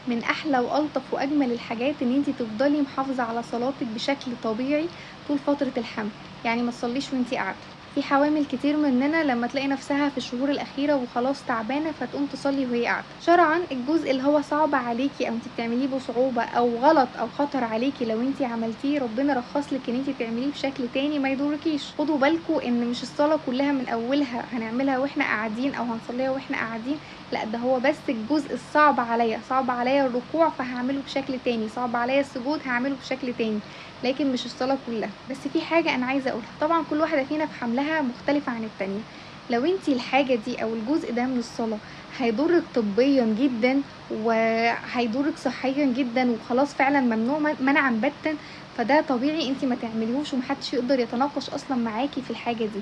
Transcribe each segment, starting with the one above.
من احلى والطف واجمل الحاجات ان انتي تفضلي محافظة على صلاتك بشكل طبيعي طول فترة الحمل، يعني ما تصليش وانتي قاعدة. في حوامل كتير مننا لما تلاقي نفسها في الشهور الاخيرة وخلاص تعبانة فتقوم تصلي وهي قاعدة. شرعا الجزء اللي هو صعب عليكي او انت بتعمليه بصعوبة او غلط او خطر عليكي لو انت عملتيه، ربنا رخص لك ان انت تعمليه بشكل تاني ما يضركيش. خدوا بالكم ان مش الصلاة كلها من اولها هنعملها واحنا قاعدين او هنصليها واحنا قاعدين، لا ده هو بس الجزء الصعب عليا، صعب عليا الركوع فهعمله بشكل تاني، صعب عليا السجود هعمله بشكل تاني، لكن مش الصلاة كلها. بس في حاجة انا عايزه اقولها، طبعا كل واحدة فينا في حملها مختلفة عن التانية. لو انتي الحاجة دي او الجزء ده من الصلاة هيضرك طبيا جدا وهيضرك صحيا جدا وخلاص فعلا ممنوع منعا باتا، فده طبيعي انتي ما تعمليهوش ومحدش يقدر يتناقش اصلا معاكي في الحاجة دي.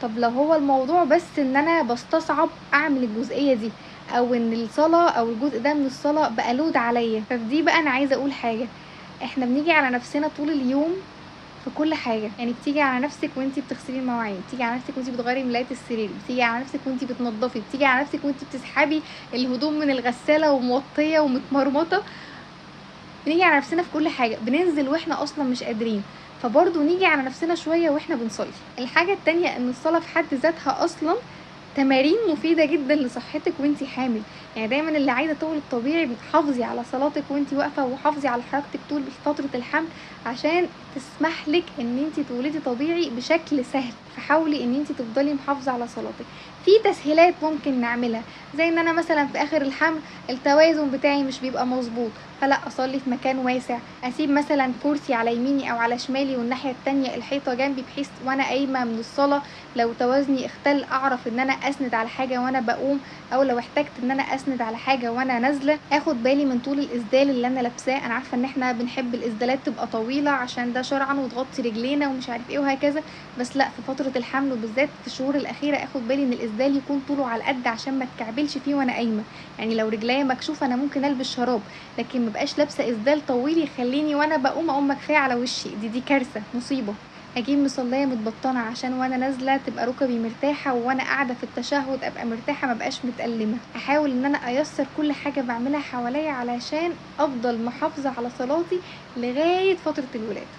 طب لو هو الموضوع بس ان انا بستصعب اعمل الجزئية دي، او ان الصلاة او الجزء ده من الصلاة بقى لود عليا، فدي بقى انا عايزه اقول حاجة، احنا بنيجي على نفسنا طول اليوم في كل حاجة، يعني بتيجي على نفسك وانتي بتغسلي المواعين، بتيجي على نفسك وانتي بتغيري ملاية السرير، بتيجي على نفسك وانتي بتنظفي، بتيجي على نفسك وانتي بتسحبي الهدوم من الغسالة وموطيه ومتمرمطه. بنيجي على نفسنا في كل حاجة، بننزل واحنا اصلا مش قادرين، فبرضه نيجي على نفسنا شوية واحنا بنصلي. الحاجة التانية ان الصلاة في حد ذاتها اصلا تمارين مفيدة جدا لصحتك وانتي حامل، يعني دايما اللي عايزه تولد طبيعي بتحافظي على صلاتك وانتي واقفة وحافظي على حركتك طول فترة الحمل عشان تسمح لك ان انتي تولدي طبيعي بشكل سهل. فحاولي ان انتي تفضلي محافظة على صلاتك. في تسهيلات ممكن نعملها، زي ان انا مثلا في اخر الحمل التوازن بتاعي مش بيبقى مظبوط، فلا اصلي في مكان واسع، اسيب مثلا كرسي على يميني او على شمالي والناحية التانية الحيطة جنبي، بحيث وانا قايمة من الصلاة لو توازني اختل اعرف ان انا اسند على حاجة وانا بقوم، او لو احتجت ان انا اسند على حاجة وانا نازله. اخد بالي من طول الاسدال اللي انا لابساه، انا عارفه ان احنا بنحب الاسدالات تبقى طويلة عشان ده شرعا وتغطي رجلينا ومش عارف ايه وهكذا، بس لا في فترة الحمل وبالذات في الشهور الاخيرة اخد بالي ان الاسدال يكون طوله على القد عشان ما اتكعبلش فيه وانا قايمة. يعني لو رجليا مكشوفة انا ممكن البس شراب، لكن ما بقاش لابسه اسدال طويل يخليني وانا بقوم اقوم مكفيه على وشي، دي كارثة مصيبة. اجيب مصليه متبطنه عشان وانا نازله تبقى ركبي مرتاحة، وانا قاعدة في التشهد ابقى مرتاحة ما بقاش متألمه. احاول ان انا ايسر كل حاجة بعملها حواليا علشان افضل محافظة على صلاتي لغاية فترة الولادة.